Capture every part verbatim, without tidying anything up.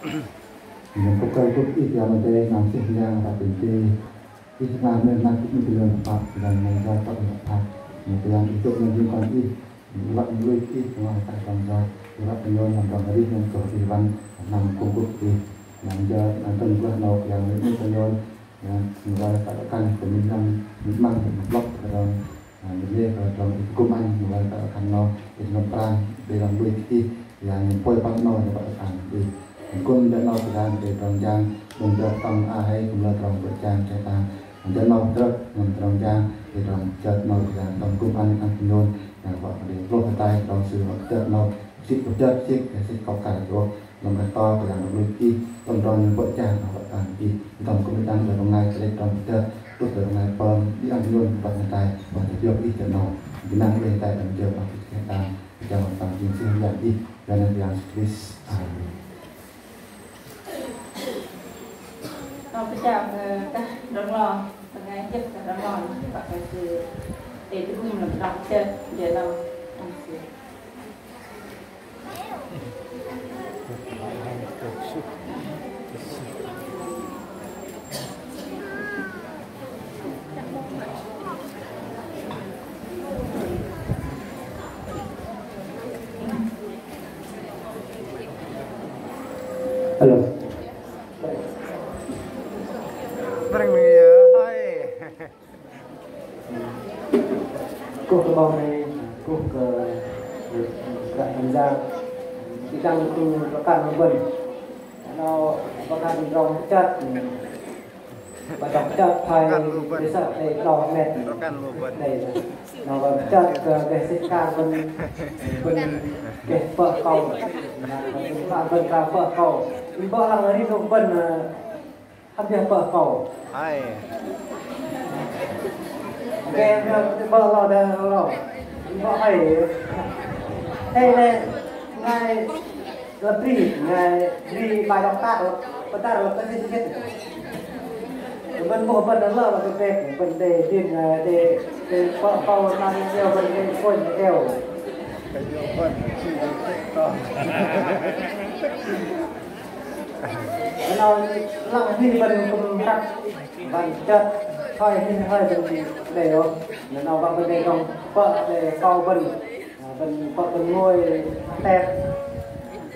Yang pơkơ̆l tŭk ih Yang Adai, năm sih yang rap tơ ih, ih năm nơ̆r năm tŭk ih tơlơi pơpă, yang năm jơ̆ tŏk ih pơpă. Yang Adai, ih tŭk năm jing kon ih, ih wă lui ih, tơmam tah tơdrong jơ̆, ih wă tơnhôn năm tơdrong arih năm kơ ih wăn, năm kŭm kŭp ih. Năm jơ̆ năm tơ̆ng gleh 'nâu, yang năm tơnhôn, yang năm wă kơ kăn kơ minh năm, minh năm, minh blŏk tơdrong Ơ, mă lei kơ tơdrong ih tơgŭm ăn, mă lei kơ khan noh, ih năm pran, đei đơ̆ng lui kơ ih, yang năm poi păng noh, năm pran ih. Năm kŭm jơ̆ noh kơ yang đei tơdrong jang, kŭm jơ̆ tơ̆ng a hei, kŭm lơ tơdrong bơ̆ jang, chĕng tang. Jơ̆ noh trơ̆k, năm tơdrong jang, đei tơdrong jơ̆ noh kơ yang tơ̆ng gŭm ăn, ăn tơnhôn, yang wă kơ đei plôh hơdai, tơdrong sư wă kơ jơ̆ noh, sĭt kơ jơ̆, sĭt kơ sĭt kŏk kar jơ̆. Lăm rơh to kơ yang đơ̆ng lui kơ ih, tơ̆ng tơdrong bơ̆ jang noh wă kơ khan kơ ih. Tơ̆ng kŭm jang đơ̆ng bơngai kơ đei tơdrong kơ jơ̆, tŭk đơ̆ng bơngai pơm, đĭ ăn tơnhôn bơ̆n hơdai, bơ̆n tơbiơ̆ ih jơ̆ noh. Gơnang lui hơdai tơ̆ng jơ̆ bơ̆n ih hơdai, jang bơ̆n tơ̆ng jing sư yang ih, gơnang yang Yêsu Krist. Amen. Tơ̆ng pơjao kơ gah tơdrong lo, bơngai jơ̆ gah tơdrong lo, bơ̆n kơ sư đei tơgŭm lăm tơdrong kơ jơ̆, jơ̆ noh, tơ̆ng sư. Alo. Bring me a hi. Kuh kơ 'bok nai, kuh kơ, kơ, kơ tham gia. Ih dang tŭ pơkăn lu bơ̆n. Noh pơkăn tơdrong pơchơt. Pơchơt thoi pơkăn lu bơ̆n. Pơchơt thoi noh pơchơt kơ gah sĭt kơ bơ̆n, bơ̆n gah pơh akâu. Bơ̆n pơh akâu. Bơ̆n lăng rim lu bơ̆n, ơ, Hăm biă pơh akâu. Hai. Kơ bơ̆n lo đe lo. Bơ̆n hai. Hai lei ngai lăp ri, ngai ri bai đŏk tăk, pơdăr lăp tăk ri sĭt. Bơ̆n 'bôh bơ̆n lơ lăp tăk, bơ̆n đei đĭn, đei, đei pơh akâu năm iâu, bơ̆n đei kônh iâu. Nơ nâu lăng hinh bơ̆n kư̆m răk, bơ̆n chơt, thoi hinh thoi bơ̆n đei ôh. Nơ nâu bơ̆n đei tơdrong pơh đei akâu bơ̆n, bơ̆n pơh bơ̆n ngôi tep.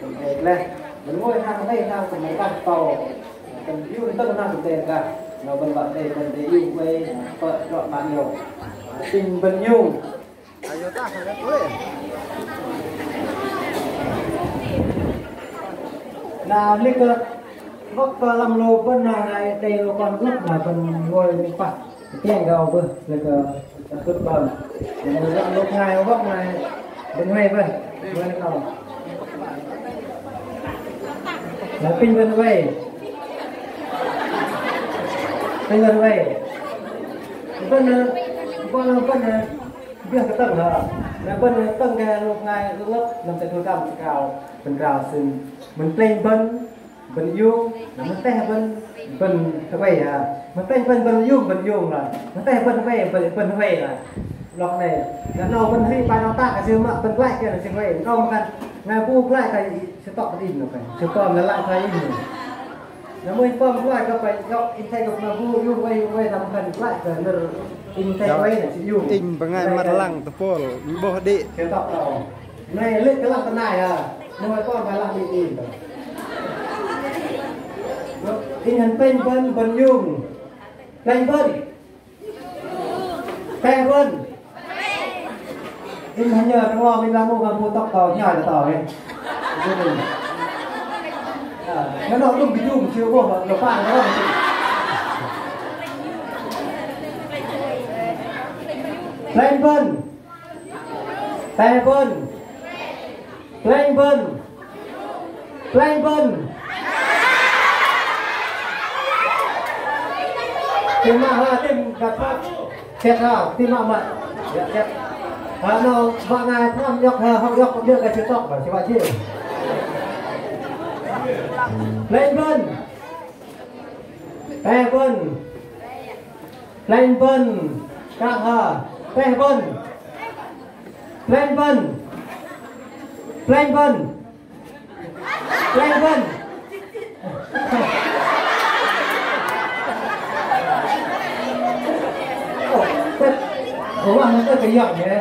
Bơ̆n đei gleh, bơ̆n ngôi hang đei hang kư̆m răk akâu. Bơ̆n iung tơ̆ng hang kư̆m đei răk. Nơ bơ̆n wă đei bơ̆n đei iung wei pơh trŏ 'măn iâu. Tinh bơ̆n iung. Na lĕ kơ wăk kơ lăm lu bơ̆n na nai đei lu kon glăk na bơ̆n ngôi minh pah. Kiăng gâu bơih lĕ kơ tŭt bơ̆n. Lăm lu nai wăk nai bơ̆n wei bơih. Wei kơ. Na pinh bơ̆n wei. Pinh bơ̆n wei. Bơ̆n na, bơ̆n na, bơ̆n na. Biă kơ tơ̆ng hă. Na bơ̆n tơ̆ng kơ lu bơngai lơ̆p lơ̆p năm tơ tui kăm krao, bơ̆n krao sĭn. Bơ̆n plĕnh bơ̆n, bơ̆n iung, na mă teh bơ̆n, bơ̆n hơwei hă. Mă plĕnh bơ̆n, bơ̆n iung, bơ̆n iung lah. Mă teh bơ̆n hơwei, bơ̆n, bơ̆n hơwei lah. Lok nai, na nâu bơ̆n hri bai nâu tak, sư mă bơ̆n glăi kơ sư hơwei. Nâu mă khan, ngai bu glăi kơ sư tŏk bơ̆n in nâu kơ. Sư pơm na lăi thoi in nâu. Na mưh pơm glăi kơ pơ̆, yŏk, inh thei kơ pơma bu, iung wei, iung wei, na mă khan glăi kơ nơ̆r inh thei wei na, sư iung. Inh bơngai măt lăng tơpôl, 'bôh đĭ. Sư tŏk tơ âu. Nai lĕ kơ lăng tơ nai hă. Mưh pơm hă lăng đĭ đĭ. Inh hăn plĕnh bơ̆n, bơ̆n iung. Plĕnh bơ̆n. Teh bơ̆n. Inh hơnhơ rơngo minh lăng mơ̆ng bu tŏk tơ nhai tơ tơ hei. Nơ nơ lŭm kơ jŭm siu 'bôh lơ pang nơ. Plĕnh bơ̆n. Teh bơ̆n. Plĕnh bơ̆n. Plĕnh bơ̆n. Tih mă ha, tih găt phak. Set ha, tih mă mă. Yă, set. Ha, nơ, wă ngai pơm iŏk ha, hŏk iŏk pơm iŏk kơ sư tŏk, sư wă jing. Plĕnh bơ̆n. Teh bơ̆n. Plĕnh bơ̆n. Kang ha. Teh bơ̆n. Plĕnh bơ̆n. Plĕnh bơ̆n. Plĕnh bơ̆n. Ủa, nó có cái giọng vậy?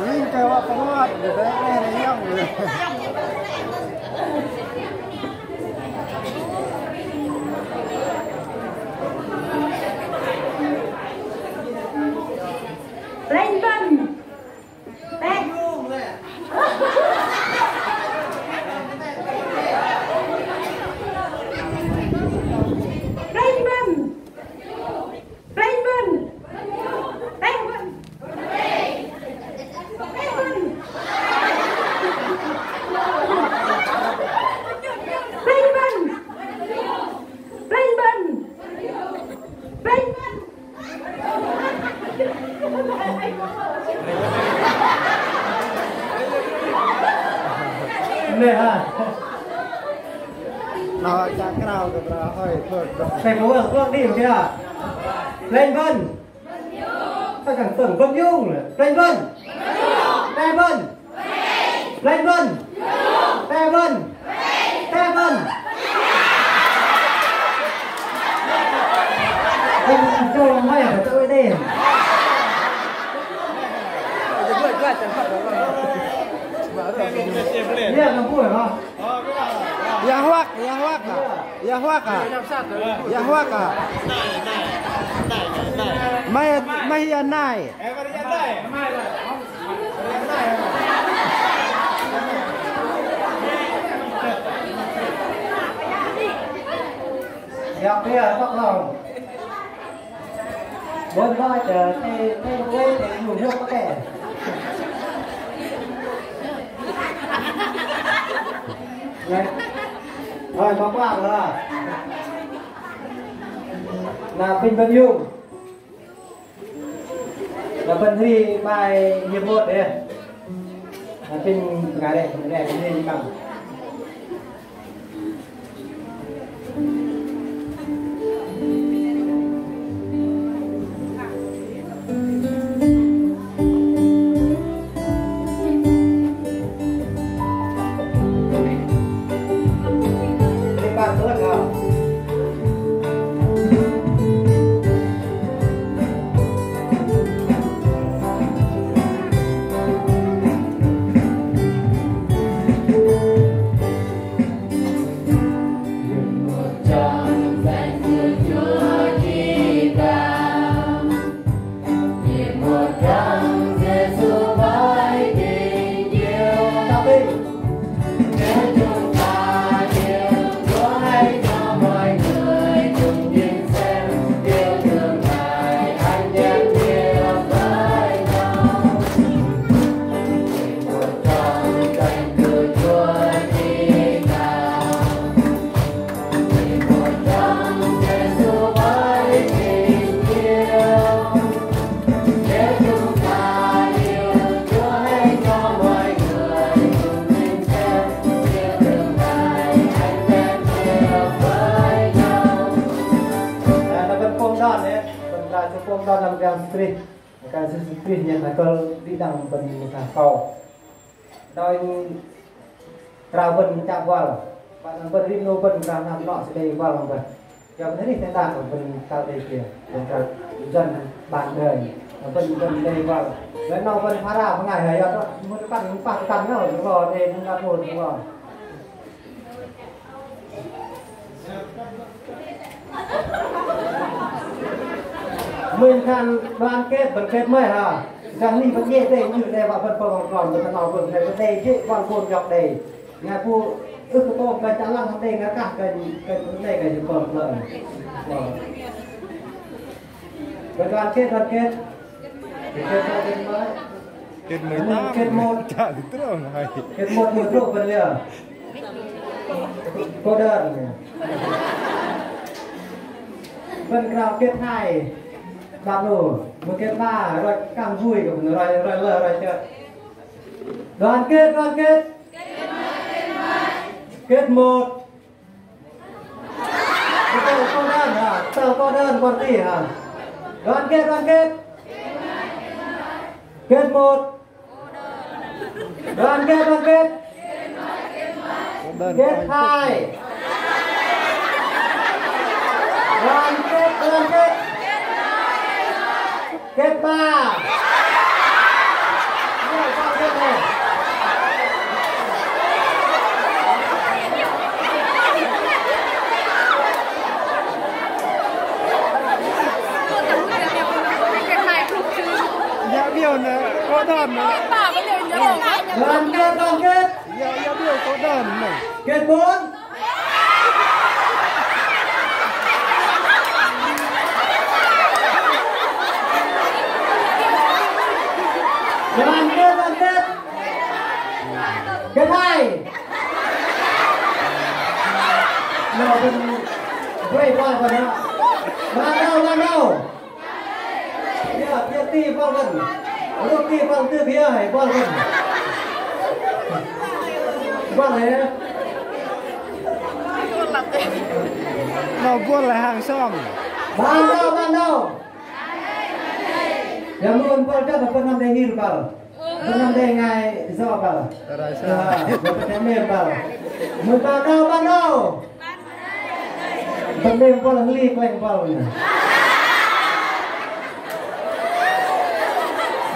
Ring kơ wă pơngot, kơ tơ ih rei yŏng. Plĕnh bơ̆n. Plĕnh. Plĕnh bơ̆n. Plĕnh bơ̆n. Plĕnh bơ̆n. Plĕnh bơ̆n. Plĕnh bơ̆n. Plĕnh bơ̆n. Nè ha. Nó chả krao kơ krao hơi thôi. Thầy có vâng, vâng đi một cái à. Plĕnh bơ̆n. Các thằng tưởng bơ̆n yŭng. Plĕnh bơ̆n. Plĕnh bơ̆n. Plĕnh bơ̆n. Plĕnh bơ̆n. Plĕnh bơ̆n. Ơ, cho mày phải tự đi. Iya, nó vui hả? Yah wak, yah wak à? Yah wak à? Yah wak à? Mai, mai yah nai. Yah kia, tŏk lòng. Bơ̆n ba chă, tơ, tơ, tơ, tơ, nhŭ nhŏk kơ tơ. Nè. Rồi, mă quang rồi. Na, pinh bơ̆n yŭng. Na, bơ̆n hri bai hiệp một đĕ. Na, pinh ngă đĕ, ngă đĕ, pinh hri bai. Bơ̆n pôm đon, bơ̆n pôm đon lăm Kră Yang Yêsu Krist. Kră Yang Yêsu Krist nhen na kơ̆l đĭ đăng bơ̆n mơ̆ng kâu. Đơ̆ng krao bơ̆n chă buăl, păng bơ̆n rim 'nâu bơ̆n krao năm nŏ sư đei buăl hăm bơ̆n. Yua bơ̆n arih teh đak bơ̆n kăl đei kiơ, bơ̆n krao jăn ban đei, bơ̆n bơ̆n đei buăl. Lei 'nâu bơ̆n phara bơngai hơyơ̆t, mưh tơpăt mưh pah tơpăt 'nâu, mưh đei mưh đei mưh đei. Minh khan đoàn kết, đoàn kết mơ̆i hă. Gah nih bơ̆n nhĕ đei, nhŭ đei, wă bơ̆n pơm klon, bơ̆n tơ'ngla bơ̆n đei, bơ̆n đei jê̆ wă bơ̆n jŏk đei. Ngai pŭ ưh kơ tôm kơ chă lăng hăm đei, ngai kah kơ, kơ đei kơ jơ̆ pơm klon. Bơ̆n đoàn kết, đoàn kết. Kết mơ̆i. Kết mơ̆i. Kết mơ̆i. Chă tơdrong hai. Kết mơ̆i, mơ̆i trôk bơ̆n liơ. Cô đơn. Bơ̆n krao kết hai. Đap lu. Mơ̆i kết ba. Roi kang vui kơ bơ̆n roi, roi lơ, roi chơt. Đoàn kết, đoàn kết. Kết mơ̆i. Tơ cô đơn hă? Tơ cô đơn, cô đơn hă? Đoàn kết, đoàn kết. Kết một. Đoàn kết, đoàn kết. Kết hai. Đoàn kết, đoàn kết. Kết ba. Yă điêu nơ, kơ đon nơ. Đoàn kết, đoàn kết. Yă, yă điêu kơ đon nơ. Kết bốn. Đoàn kết, đoàn kết. Kết hai. Nơ, bơ̆n, bơ̆n, bơ̆n, bơ̆n. Ban đầu, ban đầu. Yă, yă ti băl bơ̆n. Rôk ti băl tưk yă, hei băl bơ̆n. Băl hei. Nơ, băl hei hang sŏng. Ban đầu, ban đầu. Yă mưn băl dăp bơ̆n năm đe hil băl. Bơ̆n năm đe ngai yơ băl. Yă, bơ̆n năm đe mêm băl. Mưn ban đầu, ban đầu. Bơ̆n năm băl hli kleng băl nơ.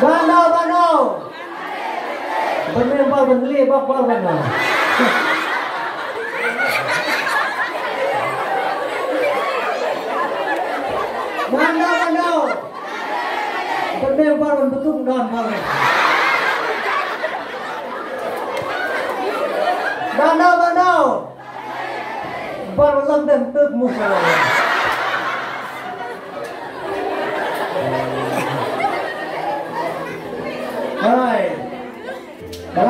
Ban đầu, ban đầu. Bơ̆n năm băl, bơ̆n hli băl băl nơ. Ban đầu, ban đầu. Bơ̆n năm băl, bơ̆n bơtŭng đon băl. Ban đầu, ban đầu. Băl lăng đơ̆ng tưk mŭk băl. Rồi. Băl.